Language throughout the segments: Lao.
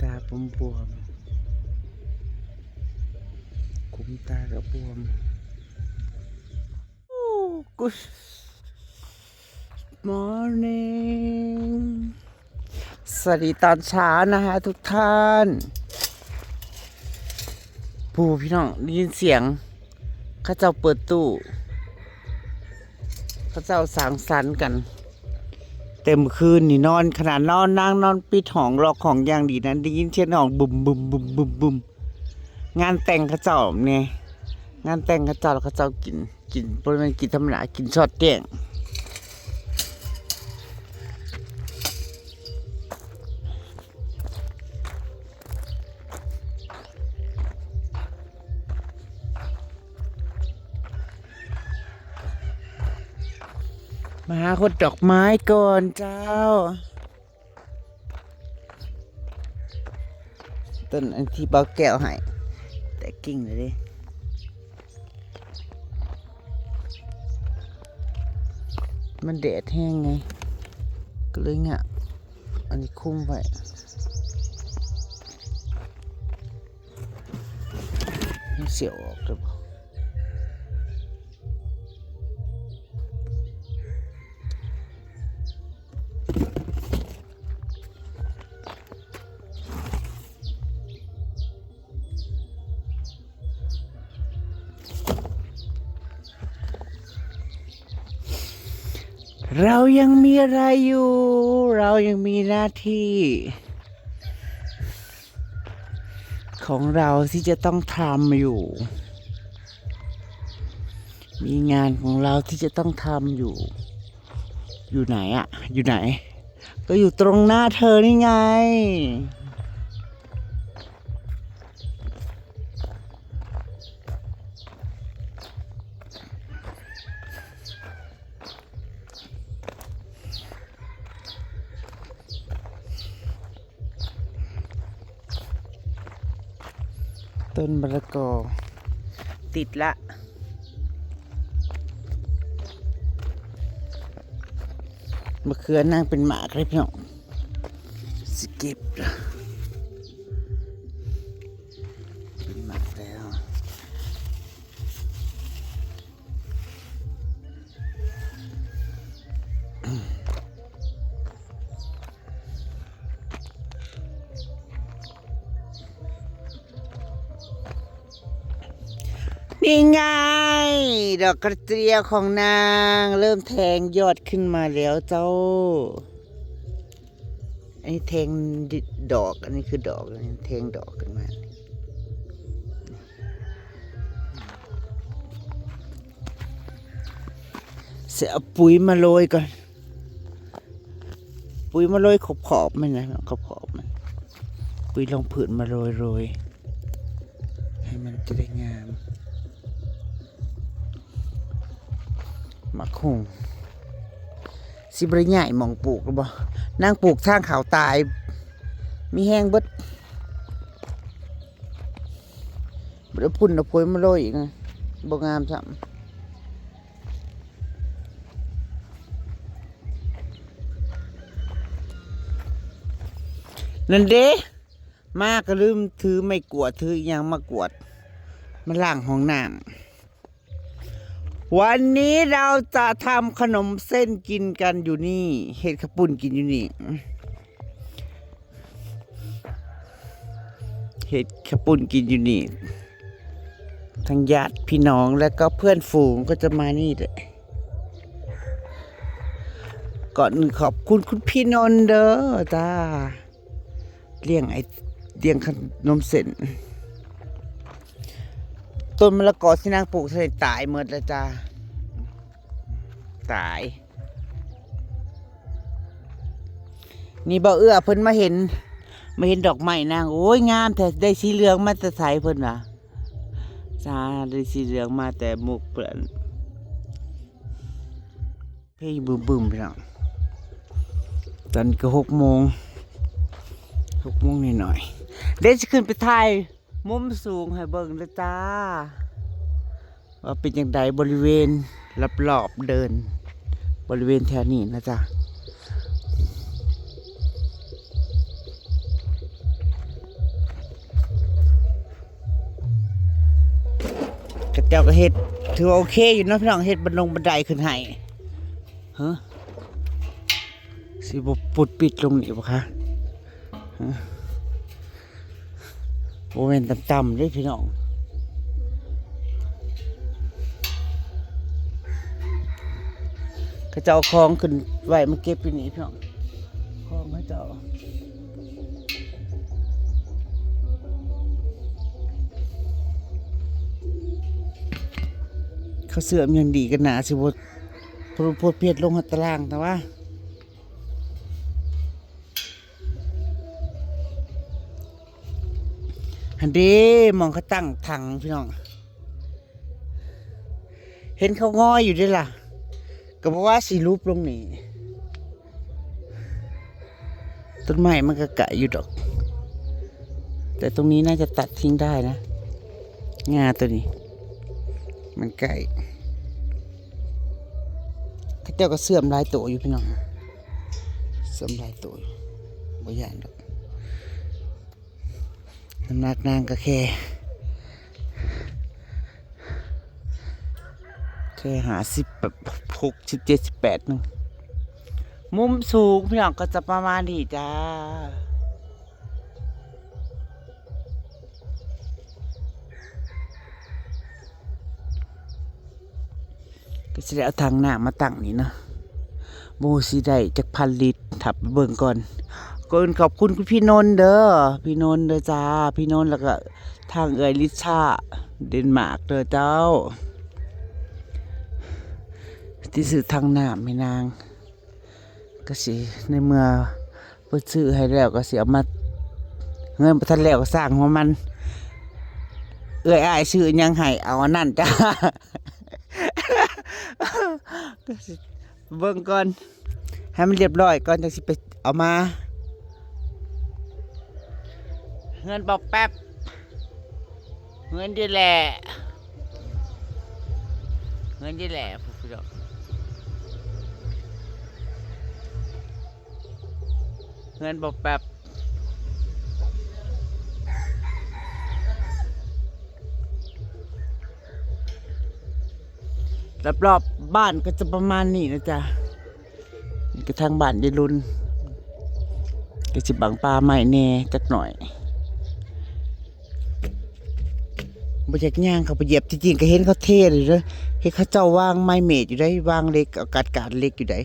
ຕາບວມໆ ຂຸມຕາກະບວມ. Good morning ສະຫວັດດີຕອນເຊົ້ານະຮະທຸກທ່ານ. ຜູ້ ພີ່ນ້ອງ ໄດ້ຍິນສຽງເຂົາເຈົ້າເປີດຕູ້ ເຂົາເຈົ້າສັງສັນກັນ ແຕ່ມື້ຄືນນີ້ນອນ ຂະໜາດນອນ ນາງນອນປິດຫ້ອງ ລັອກຫ້ອງຢ່າງດີນັ້ນ ໄດ້ຍິນສຽງຮ້ອງບຶມໆໆໆ. ງານແຕ່ງເຂົາເຈົ້ານີ້ ງານແຕ່ງເຂົາເຈົ້າ ແລ້ວເຂົາເຈົ້າກິນ ກິນ ບໍ່ແມ່ນກິນທຳມະດາ ກິນຊອດແຈ້ງ. ມາຫາຫົດດອກໄມ້ກ່ອນເຈົ້າ. ຕົ້ນອັນທີ່ບ່າວແກ້ວໃຫ້ ແຕກກິ່ງແລ້ວເດ້ ມັນແດດແຮງໄງ ກໍເລີຍງະ ອັນນີ້ຄຸມໄວ້ ມັນຊິອອກໄດ້ບໍ່? เรายังมีอะไรอยู่ เรายังมีหน้าที่ของเราที่จะต้องทำอยู่ มีงานของเราที่จะต้องทำอยู่ อยู่ไหนอะ อยู่ไหน ก็อยู่ตรงหน้าเธอนี่ไง. ต้นมะละกอติดละ มะเขือนางเป็นหมากเลยพี่น้อง สิเก็บละ เป็นหมากแล้ว. นี่ไง ดอกกระเจียวของนางเริ่มแทงยอดขึ้นมาแล้วเจ้า. อันนี้แทงดอก อันนี้คือดอก อันนี้แทงดอกขึ้นมา สิเอาปุ๋ยมาโรยก่อน ปุ๋ยมาโรยขอบๆมันนะ ขอบๆมัน ปุ๋ยรองพื้นมาโรยๆ ให้มันจะได้งาม หมากฮุ่ง สิบ่ได้ย้ายหม่องปลูกหรือบ่ นางปลูกทางเข้าตาย มีแฮงเบิด บ่ได้เอาปุ๋ยมาโรยอีกนะ บ่งามซ้ำ นั่นเด้ มาก็ลืมถือไม้กวาด ถืออีหยังมากวาด มาล้างห้องน้ำ วันนี้เราจะทำขนมเส้นกินกันอยู่นี่ เฮ็ดข้าวปุ้นกินอยู่นี่ เฮ็ดข้าวปุ้นกินอยู่นี่ ทั้งญาติพี่น้องแล้วก็เพื่อนฝูงก็จะมานี่แหละ ก่อนอื่นขอบคุณคุณพี่นนท์เด้อจ้า เลี้ยงไอ้ เลี้ยงขนมเส้น ต้นมะละกอที่นางปลูกใส่ตายหมดแล้วจ้า ตาย นี่บ่าวเอื้อเพิ่นมาเห็น มาเห็นดอกไม้นาง โอ้ย งามแท้ ได้สีเหลืองมาแต่ไส เพิ่นว่า จ้า ได้สีเหลืองมาแต่มุกเพิ่น เพลงบึ้มๆ พี่น้อง ตอนนี้ก็หกโมง หกโมงหน่อยๆ เดี๋ยวสิขึ้นไปถ่ายมุมสูงให้เบิ่งเด้อจ้า ว่าเป็นจั่งใดบริเวณรอบๆ เดิน บริเวณแถวนี้นะจ๊ะ. ເຂົາເຈົ້າກໍເຮັດ ຖືວ່າໂອເຄຢູ່ເນາະພີ່ນ້ອງ ເຮັດບັນລົງບັນໄດຂຶ້ນໃຫ້. ຮະ ຊິບໍ່ປຸດປິດລົງນີ້ບໍ່ຄະ? ຮະ ບໍ່ແມ່ນຕ່ຳໆເດ້ພີ່ນ້ອງ. ເຂົາເຈົ້າເອົາຂອງຂຶ້ນໄວ້ມາເກັບຢູ່ນີ້ພີ່ນ້ອງ ຂອງເຂົາເຈົ້າ. ເຂົາເຊື່ອມຢ່າງດີ ກໍໜ້າຊິບໍ່ ບໍ່ ບໍ່ເພດລົງຮອດຕາລ່າງ ແຕ່ວ່າ ຫັ້ນເດ້ ໝ່ອງເຂົາຕັ້ງຖັງພີ່ນ້ອງ ເຫັນເຂົາງອຍຢູ່ເດ້ລະ ກໍບໍ່ວ່າຊິຫຼຸບລົງນີ້. ต้นไม้มันก็ไกลอยู่ดอก แต่ตรงนี้น่าจะตัดทิ้งได้นะ งาตัวนี้ มันไกล เขาเจ้าก็เสื่อมหลายตัวอยู่พี่น้อง เสื่อมหลายตัวอยู่ บ่ย่านดอก น้ำหนักนางก็แค่ แค่ห้าสิบ แบบ หกสิบ เจ็ดสิบ แปด หนึ่ง มุมสูงพี่น้องก็จะประมาณนี้จ้า ก็สิได้เอาถังน้ำมาตั้งนี่เนาะ บ่ฮู้สิได้จักพันลิตร ถ้าไปเบิ่งก่อน ก่อนอื่นขอบคุณคุณพี่นนท์เด้อ พี่นนท์เด้อจ้า พี่นนท์ แล้วก็ทางเอื้อยลิซ่า เดนมาร์กเด้อเจ้า ที่ซื้อถังน้ำให้นาง ก็สิ ในเมื่อเพิ่นซื้อให้แล้วก็สิเอามา เงินบ่ทันแล้วก็ซ่างหัวมัน เอื้อยอ้ายซื้อหยังให้เอาอันนั้นจ้า ก็สิเบิ่งก่อน ให้มันเรียบร้อยก่อนจั่งสิไปเอามา เฮือนบ่าวแป๊บ เฮือนเด้แหละ เฮือนเด้แหละ เฮือนบ่าวแป๊บ รอบๆบ้านก็จะประมาณนี้นะจ๊ะ นี่ก็ทางบ้านยายลุน ก็สิบังป่าไม้แหน่จักหน่อย บ่อยากย่างเข้าไปเหยียบ ที่จริงก็เห็นเขาเทอยู่เด้อ เห็นเขาเจ้าวางไม้เมตรอยู่ได้ วางเหล็ก เอากาดกาดเหล็กอยู่ได้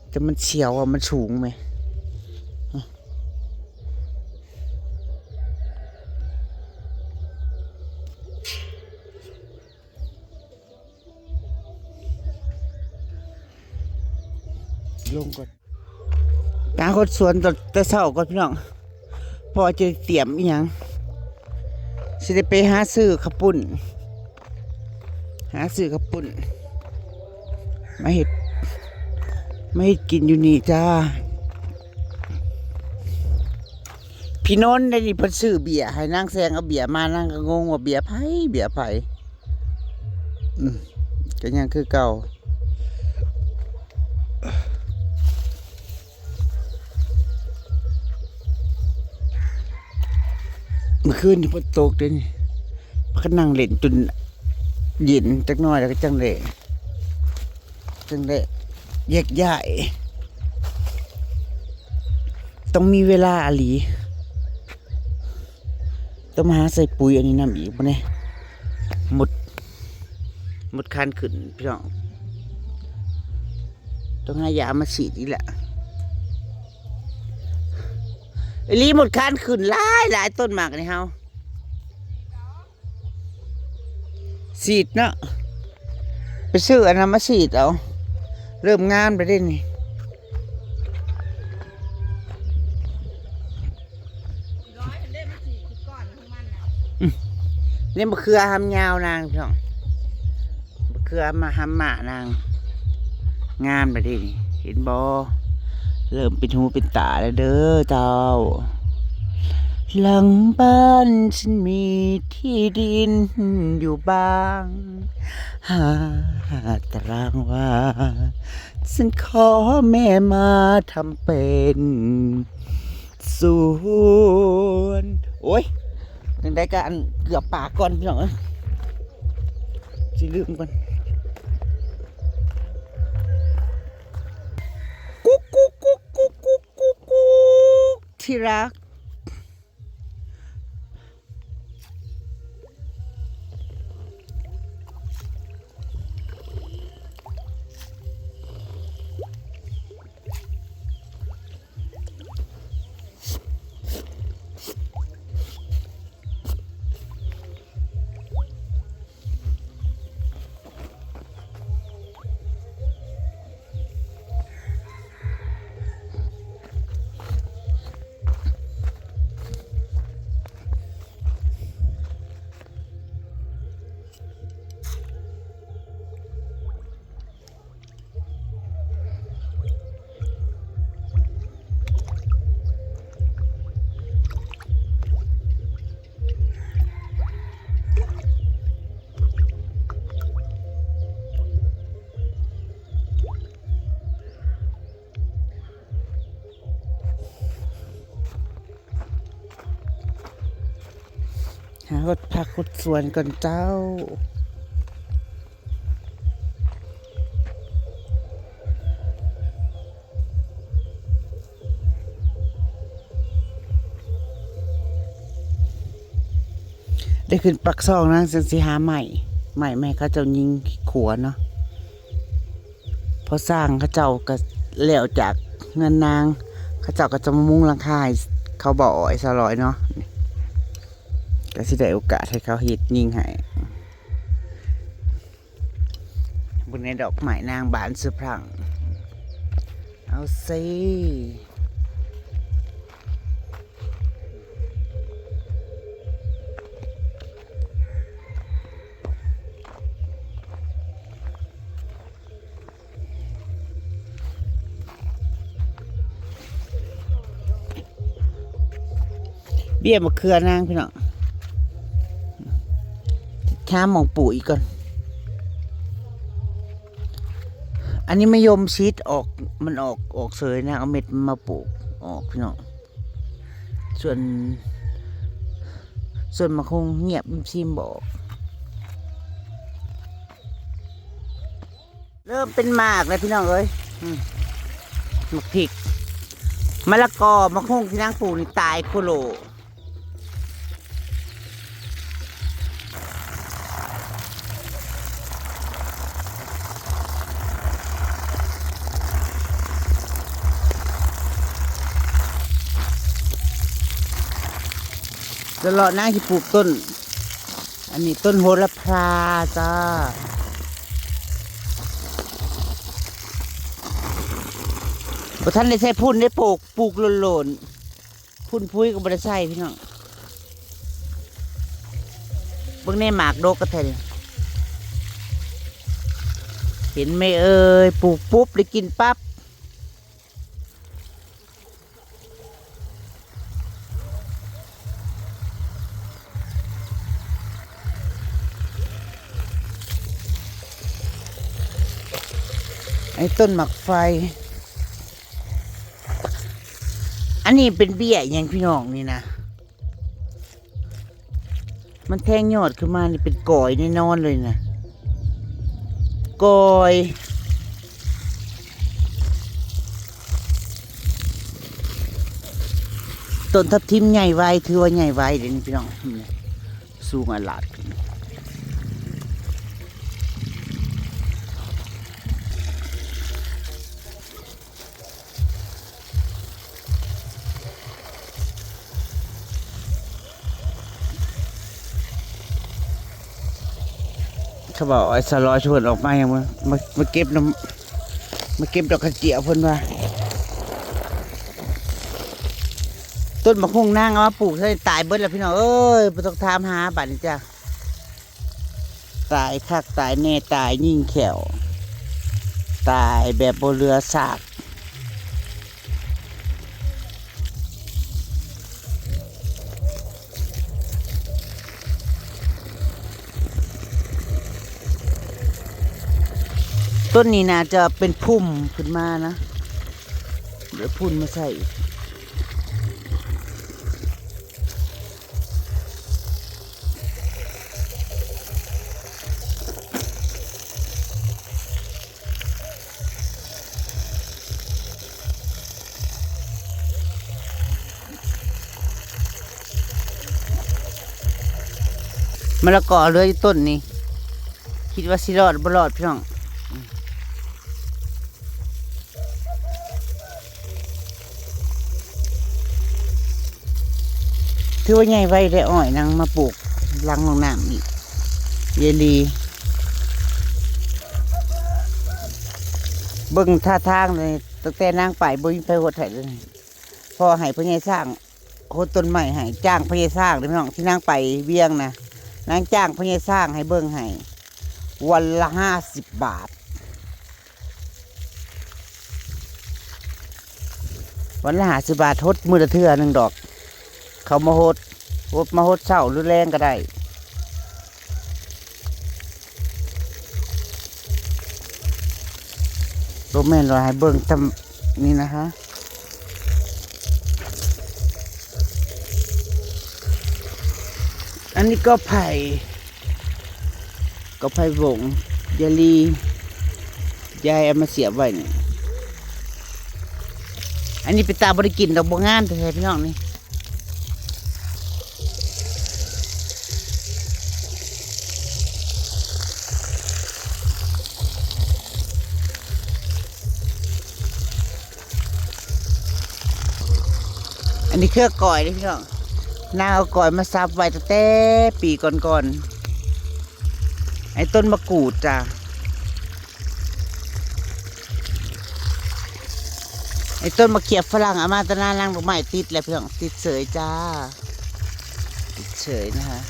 แต่มันเสียวอะ มันสูงแหม ลงก่อน ตาหดสวนตอนแต่เช้าก่อนพี่น้อง พอจะเตรียมอีหยัง สิได้ไปหาซื้อข้าวปุ้น หาซื้อข้าวปุ้น มาเฮ็ด มาเฮ็ดกินอยู่นี่จ้า พี่นนท์ได้นี่เพิ่นซื้อเบียร์ให้นางแซง เอาเบียร์มา นางก็งงว่าเบียร์ไผ เบียร์ไผ อืม ก็ยังคือเก่า เมื่อคืนนี่ฝนตกเด้นี่ พากันนั่งเล่นจนเย็นจักหน่อยแล้วก็จั่งได้ จั่งได้แยกย้าย ต้องมีเวลาอีหลี ต้องมาหาใส่ปุ๋ยอันนี้นำอีกบ่แน่ มด มดคันขึ้นพี่น้อง ต้องหายามาฉีดอีกแหละ อีหลี มดคันขึ้นหลายหลาย ต้นหมากนี่เฮา ฉีดเนาะ ไปซื้ออันนั้นมาฉีดเอา เริ่มงามแล้วเด้นี่ อืม นี่มะเขือหำยาวนางพี่น้อง มะเขือมาหำหมานาง งามแล้วเด้นี่ เห็นบ่ เริ่มเป็นหูเป็นตาแล้วเด้อเจ้า หลังบ้านฉันมีที่ดินอยู่บ้าง ห้าตารางวา ฉันขอแม่มาทำเป็นสวน โอ๊ย จั่งใด๋ก็อันเกือบปากก่อนพี่น้องเอ้ย ຊິລືມກ່ອນ. ກຸກກຸກກຸກກຸກກຸກກຸກກຸກ ທີ່ລັກ. ຫາຫົດຜັກຫົດສວນກ່ອນເຈົ້າ. ໄດ້ຂຶ້ນປາກຊ່ອງນະ ຈັ່ງຊິຫາໄມ້ ໄມ້ມາໃຫ້ເຂົາເຈົ້າຍິງຂົວເນາະ. ພໍສ້າງເຂົາເຈົ້າກໍແລ້ວຈາກເຮືອນນາງ ເຂົາເຈົ້າກໍຈະມາມຸງຫຼັງຄາໃຫ້ເຂົາບໍ່ອ້ອຍສາວຫຼອຍເນາະ ກໍຊິໄດ້ໂອກາດໃຫ້ເຂົາເຮັດຍິງໃຫ້. ເບິ່ງໃນດອກໄມ້ນາງບານສະພຣັງ ເອົາຊິ. ເບ້ຍມະເຂືອນາງພີ່ນ້ອງ ຫາໝ່ອງປູກອີກກ່ອນ. ອັນນີ້ມະຍົມຊິດອອກ ມັນອອກ ອອກເສີຍ ນາງເອົາເມັດມັນມາປູກອອກພີ່ນ້ອງ. ສ່ວນ ສ່ວນໝາກຫຸ່ງງຽບ ຊີມບໍ່ອອກ. ເລີ່ມເປັນໝາກແລ້ວພີ່ນ້ອງເອີຍ. ອືມ ໝາກພິກ ມະລະກອ ໝາກຫຸ່ງທີ່ນາງປູກນີ້ຕາຍໂຄໂລ. ເລາະໆ ນາງຊິປູກຕົ້ນ ອັນນີ້ຕົ້ນໂຫລະພາຈ້າ. ບໍ່ທັນໄດ້ໃສ່ຝຸ່ນເດ້ ປູກ ປູກໂລນໆ. ຝຸ່ນປຸ໋ຍກໍບໍ່ໄດ້ໃສ່ພີ່ນ້ອງ. ເບິ່ງແນ່ໝາກດົກກະແທ້ນີ້ ເຫັນໄໝເອີຍ ປູກປຸບໄດ້ກິນປັບ. ອັນນີ້ຕົ້ນໝາກໄຟ. ອັນນີ້ເປັນເບ້ຍອີ່ຫຍັງພີ່ນ້ອງນີ້ນະ ມັນແທງຍອດຂຶ້ນມານີ້ເປັນກອຍແນ່ນອນເລີຍນະ ກອຍ. ຕົ້ນທັບທິມໃຫຍ່ໄວ ຖືວ່າໃຫຍ່ໄວເດ້ນີ້ພີ່ນ້ອງ ສູງອະຫຼາດ. ເຂົາເວົ້າໄອ້ສາວລອຍຊວນອອກມາຫຍັງ ມາ ມາ ມາເກັບນຳ ມາເກັບດອກກະເຈຍເພິ່ນວ່າ. ຕົ້ນໝາກຫຸ່ງນາງເອົາມາປູກໃສ່ຕາຍເບິດແລ້ວພີ່ນ້ອງເອີຍ ບໍ່ຕ້ອງຖາມຫາບາດນີ້ຈ້າ. ຕາຍຄັກຕາຍແນ່ ຕາຍຍິງແຂ້ວ ຕາຍແບບບໍ່ເຫຼືອຊາກ. ຕົ້ນນີ້ໜ້າຈະເປັນພຸ່ມຂຶ້ນມານະ ເດີພຸ່ນມາໃສ່ອີກ. ມະລະກອເຫຼືອຢູ່ຕົ້ນນີ້ ຄິດວ່າຊິລອດບໍ່ລອດພີ່ນ້ອງ. ຖືວ່າໃຫຍ່ໄວໄດ້ ອ້ອຍນາງມາປູກຫຼັງຫ້ອງນ້ຳອີກ ເຢລີ. ເບິ່ງທ່າທາງນີ້ ຕັ້ງແຕ່ນາງໄປບໍ່ມີໃຜຫົດໃຫ້ເລີຍ ພໍໃຫ້ພໍ່ໃຫຍ່ຊ້າງຫົດຕົ້ນໄມ້ໃຫ້. ຈ້າງພໍ່ໃຫຍ່ຊ້າງເດ້ພີ່ນ້ອງ ທີ່ນາງໄປວຽງນະ ນາງຈ້າງພໍ່ໃຫຍ່ຊ້າງໃຫ້ເບິ່ງໃຫ້ ວັນລະຫ້າສິບບາດ. ວັນລະຫ້າສິບບາດ ຫົດມື້ລະເທື່ອໜຶ່ງດອກ. ເຂົາມາຫົດ ຫົດ ມາຫົດເຊົ້າຫຼືແລງກໍໄດ້. ບໍ່ແມ່ນວ່າໃຫ້ເບິ່ງສ່ຳນີ້ນະຄະ. ອັນນີ້ກໍໄຜ່ ກໍໄຜ່ວົງ ຢາລີ ຢາຍເອົາມາສຽບໄວ້ນີ້. ອັນນີ້ເປັນຕາບໍ່ໄດ້ກິນດອກ ບໍ່ງາມແທ້ໆ ພີ່ນ້ອງນີ້. ອັນນີ້ເຄືອກ້ອຍເດ້ພີ່ນ້ອງ ນາງເອົາກ້ອຍມາສັບໄວ້ຕັ້ງແຕ່ປີກ່ອນໆ. ໄອ້ຕົ້ນມະກູດຈ້າ ໄອ້ຕົ້ນມະຂຽບຝຣັ່ງ ເອົາມາແຕ່ນານາງດອກໄມ້ຕິດແລ້ວພີ່ນ້ອງ ຕິດເສີຍຈ້າ ຕິດເສີຍນະຄະ.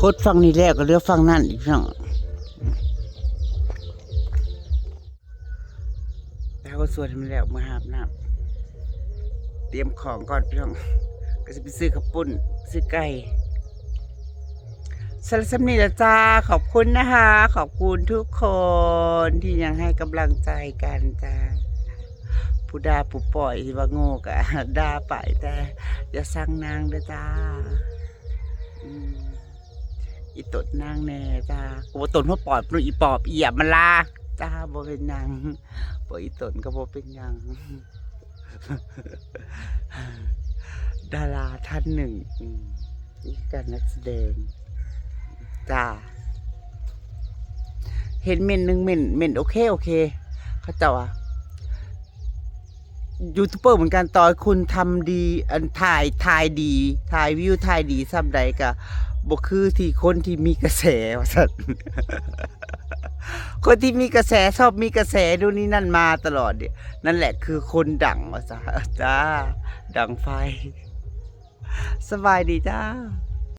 ຫົດຝັ່ງນີ້ແລ້ວກໍເຫຼືອຝັ່ງນັ້ນອີກພີ່ນ້ອງ. ໄປຫາຄົນສວນໃຫ້ມັນແລ້ວ ເມືອອາບນ້ຳ ຕຽມຂອງກ່ອນພີ່ນ້ອງ ກໍຊິໄປຊື້ເຂົ້າປຸ້ນ ຊື້ໄກ່. ສຳລັບສ່ຳນີ້ລະຈ້າ ຂອບຄຸນນະຄະ ຂອບຄຸນທຸກຄົນທີ່ຍັງໃຫ້ກຳລັງໃຈກັນຈ້າ. ຜູ້ດ່າຜູ້ປ້ອຍທີ່ວ່າໂງ່ກໍດ່າໄປ ແຕ່ຢ່າຊັງນາງເດີ້ຈ້າ. ອືມ ອີຕົນນາງແດ່ຈ້າ ບໍ່ຕົນຫົວປອດ ອີປອບ ອີຫຍັງມັນລາ ຈ້າ ບໍ່ເປັນຫຍັງ ບໍ່ອີຕົນກໍບໍ່ເປັນຫຍັງ. ດາລາທ່ານໜຶ່ງ ອືມ ອີກການນັກສະແດງຈ້າ ເຫັນເມັ້ນໜຶ່ງເມັ້ນ ເມັ້ນໂອເຄ ໂອເຄ ເຂົາເຈົ້າວ່າ ຢູທູບເບີເໝືອນກັນ ຕໍ່ໃຫ້ຄຸນທຳດີ ອັນ ຖ່າຍ ຖ່າຍດີ ຖ່າຍວິວ ຖ່າຍດີສ່ຳໃດ ກະບໍ່ຄືທີ່ຄົນທີ່ມີກະແສ ວ່າຊັ້ນ. ຄົນທີ່ມີກະແສ ຊອບມີກະແສ ໂນ່ນນີ້ນັ້ນມາຕະຫຼອດ ນັ້ນແຫຼະຄືຄົນດັງ ວ່າຊະ ຈ້າ ດັງໄຟ. ສະບາຍດີຈ້າ.